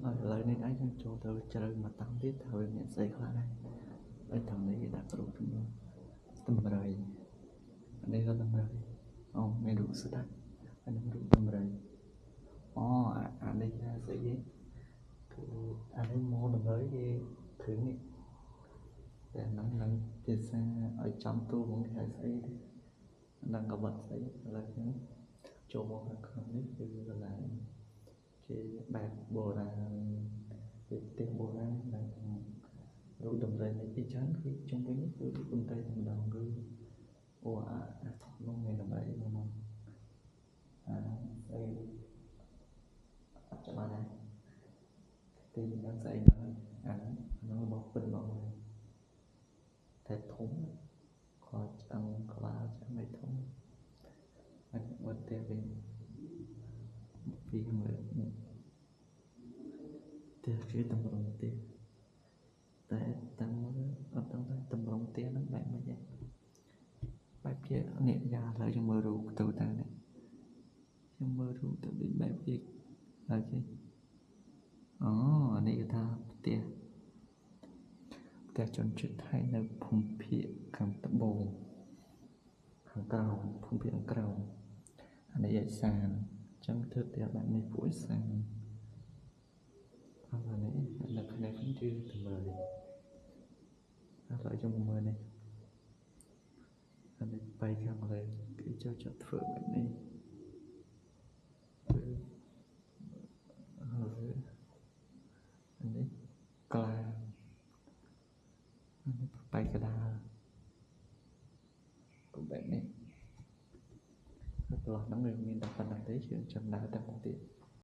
ហើយឥឡូវនេះដែរយើងចូលទៅជ្រៅមកតាមទៀតថាវាមានស្អីខ្លះដែរហើយតាមនេះគេដាក់រូបចំនួនដំរីនេះក៏ដំរីអូមានរូបស្ដេចហើយនឹងរូបដំរីអូអានេះថាស្អីគេគឺអានេះមកដំរីគេគ្រឿងនេះតែហ្នឹងនឹងភាសាឲ្យចំទូហ្មងគេហៅស្អីទេហ្នឹងក៏បាត់ស្អីឥឡូវហ្នឹងចូលមកខាងក្នុងនេះគឺកន្លែងគេបែបបុរាណគេផ្ទះបុរាណនិងរូបដំរីនេះពីច្រើនគឺជុំវិញនេះគឺរូបដំរីតែម្ដងគឺអូអាធំនោះមានដំរីនោះអាស្អីអត់ច្បាស់ដែរទីហ្នឹងស្អីហ្នឹងអាហ្នឹងរបស់ពិតហ្មងតែធំគាត់ឆ្អឹងក្បាលឆ្អឹងអីធំហើយមើលផ្ទះវិញពីខាងលើនេះផ្ទះគឺតម្រង់ផ្ទះតែតាមមើលអត់ដឹងថាតម្រង់ផ្ទះហ្នឹងបែបម៉េចទេបែបជានេះយ៉ាឥឡូវយើងមើលរូបទៅតានេះខ្ញុំមើលរូបទៅដូចបែបជាហើយគេអូអានេះគេថាផ្ទះជនជាតិថៃនៅភូមិភាគខាងត្បូងខាងក្រោមភូមិភាគខាងក្រោមអានេះឯសានអញ្ចឹងធ្វើផ្ទះបែបនេះពួកឯសានអានេះនៅក្នុងនេះគឺតម្រូវឥឡូវយើងមកមើលនេះអានេះបែកខាងលើគេចូលចិត្តធ្វើបែបនេះគឺហើយអានេះក្លាអានេះបែកកដាលក៏បែបនេះហើយប្រឡោះហ្នឹងវាមានតែប៉ុណ្្នឹងទេយើងចាំដើរទៅមុខទៀត។